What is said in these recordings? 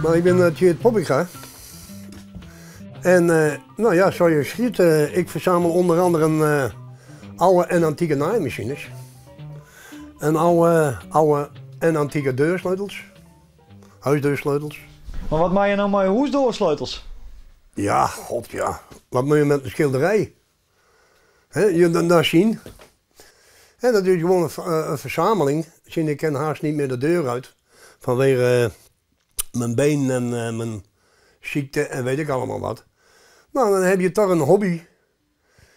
Nou, ik bin Tjeerd Poppinga. En nou ja, zoals je ziet, ik verzamel onder andere oude en antieke naaimachines. En oude, oude en antieke deursleutels. Huisdeursleutels. Mar wat mei je no mei hûsdoarsleutels? Ja, god ja. Wat moet je met een schilderij? Hè, je dan daar zien. En dat is gewoon een verzameling. Zien, ik kan haast niet meer de deur uit. Vanwege mijn been en mijn ziekte en weet ik allemaal wat. Nou, dan heb je toch een hobby.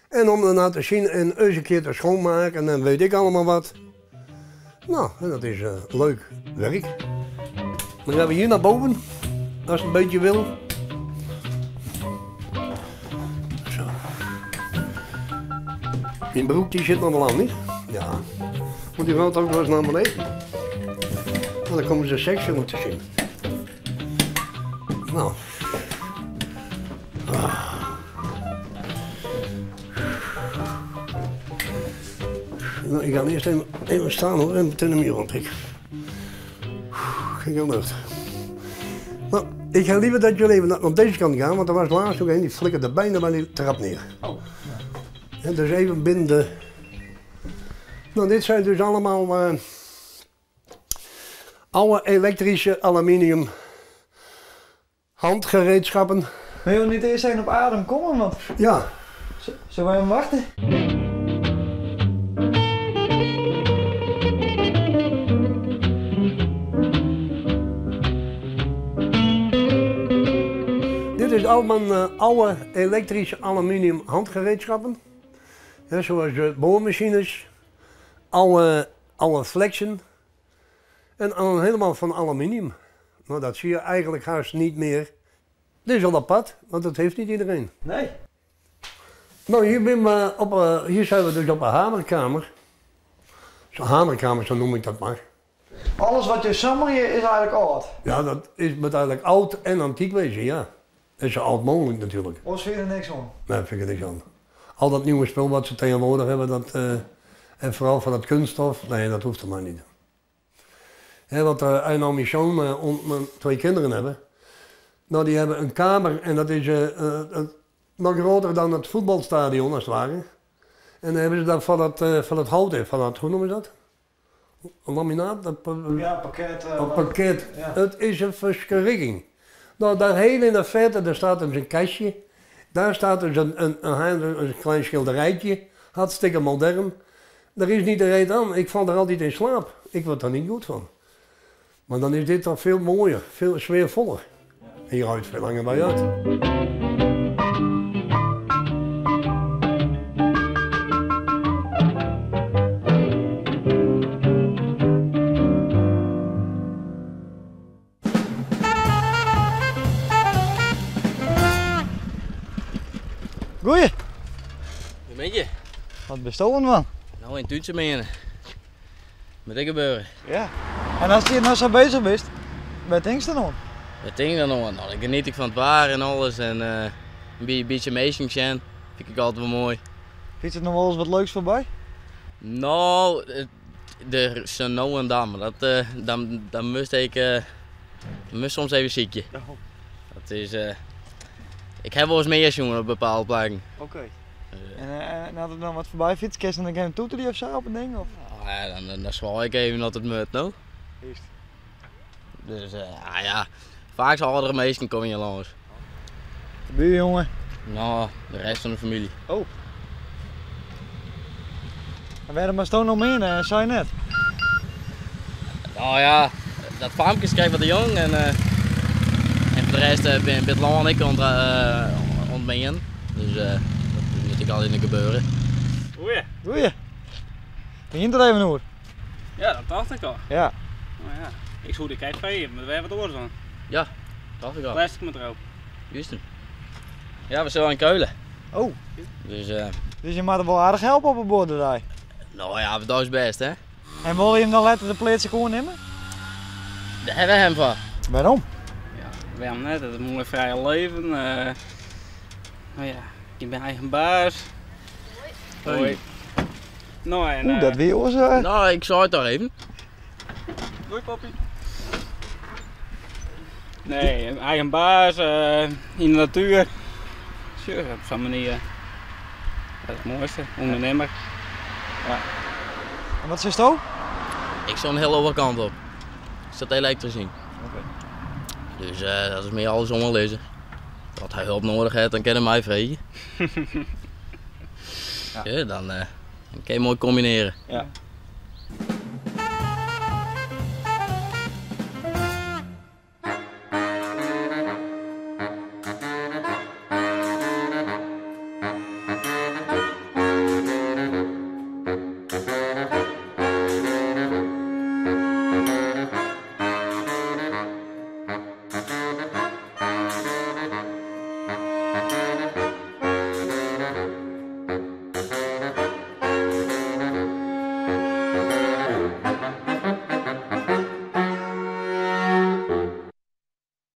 En om daarna te zien en eens een keer te schoonmaken en dan weet ik allemaal wat. Nou, en dat is leuk werk. Dan gaan we hier naar boven, als het een beetje wil. Zo. Mijn broek die zit nog wel aan, niet? Ja. Want die gaat ook wel eens naar beneden. Want dan komen ze seksfilm te zien. Nou. Ah. Nou, ik ga eerst even staan hoor, en meteen een muur op ik. Geen lucht. Nou, ik ga liever dat jullie even op deze kant gaan, want er was laatst ook een die flikkerde bijna bij die trap neer. Oh. En dus even binnen de... Nou, dit zijn dus allemaal oude elektrische aluminium handgereedschappen. Wil je niet eerst even op adem komen? Want Ja. Zullen wij hem wachten? Dit is al mijn oude elektrische aluminium handgereedschappen. Ja, zoals boormachines, oude flexen en al helemaal van aluminium. Nou, dat zie je eigenlijk haast niet meer. Dit is al apart, want dat heeft niet iedereen. Nee. Nou, hier, ben we op hier zijn we dus op een hamerkamer. Zo'n hamerkamer, zo noem ik dat maar. Alles wat je samen hier is eigenlijk oud? Ja, dat is met eigenlijk oud en antiek wezen, ja. Dat is zo oud mogelijk natuurlijk. Of vind je er niks aan? Nee, vind ik er niks aan. Al dat nieuwe spul wat ze tegenwoordig hebben, en vooral van dat kunststof, nee, dat hoeft er maar niet. Hè, want en mijn zoon mijn twee kinderen hebben, nou, die hebben een kamer en dat is nog groter dan het voetbalstadion als het ware. En dan hebben ze dat van het hout, hè, van dat, hoe noemen ze dat? Een laminaat? Dat Ja, pakket, een pakket. Ja. Het is een verschrikking. Nou, daar heel in de verte, daar staat dus een kastje. Daar staat dus een klein schilderijtje. Hartstikke modern. Er is niet de reden aan. Ik val er altijd in slaap. Ik word daar niet goed van. Maar dan is dit toch veel mooier, veel sfeervoller. En je houdt veel langer bij uit. Goeie. Hoe ben je? Wat bestolen man? Nou, in Tuutse menen. Moet ik gebeuren. Ja. En als je nou zo bezig bent, wat denk je dan aan? Wat denk ik dan aan? Nou, dan geniet ik van het waar en alles en een beetje meisjes zijn. Vind ik altijd wel mooi. Vind je er nog wel eens wat leuks voorbij? Nou, er is nou en dan, maar dat dan, dan moest ik moest soms even ziekje. Ja. Dat is, ik heb wel eens meer jongen op bepaalde plekken. Oké. En als er dan wat voorbij fietst, kun je dan even toeteren of zo op een ding? Of? Nou ja, dan zwaai ik even dat het moet, no? Juist. Dus ja, vaak zijn andere meesten komen hier langs. De buurjongen? Nou, de rest van de familie. Oh. En waarom was het nog meer, hè? Zei je net? Nou ja, dat farmje kreeg wat de jong en voor de rest ben het lang en ik ontmeen. Dus dat moet ik altijd gebeuren. Goeie. Goeie. Begint er even over. Ja, dat dacht ik al. Ja. Nou ja, ik zoek de kijk van je, maar we hebben het oor van. Ja, dacht ik al. Plastic met erop. Juist. Ja, we zullen in Keulen. Oh. Dus Dus je mag er wel aardig helpen op een boerderij. Nou ja, dat is best hè. En wil je hem dan laten de plaatsen gewoon nemen? Daar hebben we hem van. Waarom? Ja, waarom net? Het is een mooi vrije leven. Nou ja, je bent eigen baas. Hoi. Hoi. Nou, en, Oeh, dat weer hoor, zo. Nou, ik zou het daar even. Doei, papi. Nee, eigen baas, yn de natuer. Sjoch, op sa'n manier. Dat is it moaiste, ûndernimmer. Ja. En wat sizzo? Ik sil in hiel oare kant op. Ik sit elektrysk yn. Dus dat is my alles oanlizze. As hy help nedich hat, dan kin er my freegje. Ja. Dan kin je moai kombinearje. Ja.